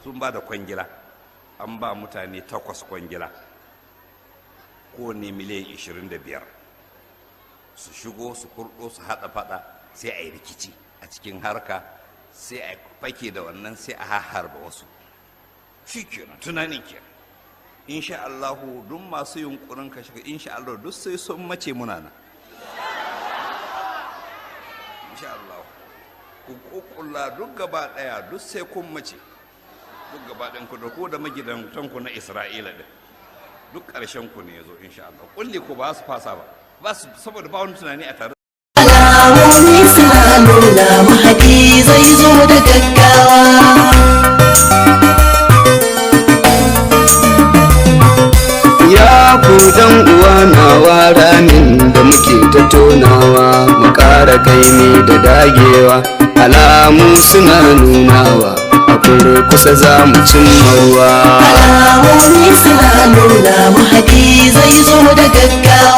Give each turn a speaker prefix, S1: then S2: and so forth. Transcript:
S1: Sun ba da kwangila, an ba mutane takwas kwangila, kowane miliyan 25, su shigo su kurɗo su haɗa faɗa, sai a yi rikici a cikin harka, sai a fake da wannan, sai a harba wasu. Shi kenan, tunanin kenan. Insha Allahu, duk masu yunkurin kashe, insha Allah duk sai sun mace, muna nan. Insha Allah ku kukkulla duk gaba daya, duk sai kun mace duk gaba ɗayan ku, da ku da magidantan ku na Isra'ila din, duk ƙarshen ku ne yazo insha Allah. Kulli ku ba su fasa ba, ba su, saboda ba wani tunani a tare.
S2: Alamomi suna nuna Mahadi zai zo da gaggawa.
S3: Ya ku dan uwa nawa, ramin da muke ta tonawa, mu ƙara kaimi da dagewa. Alamu suna nunawa a kusa za mu cimma ruwa.
S2: Alamomi suna nuna Mahadi zai zo da gaggawa.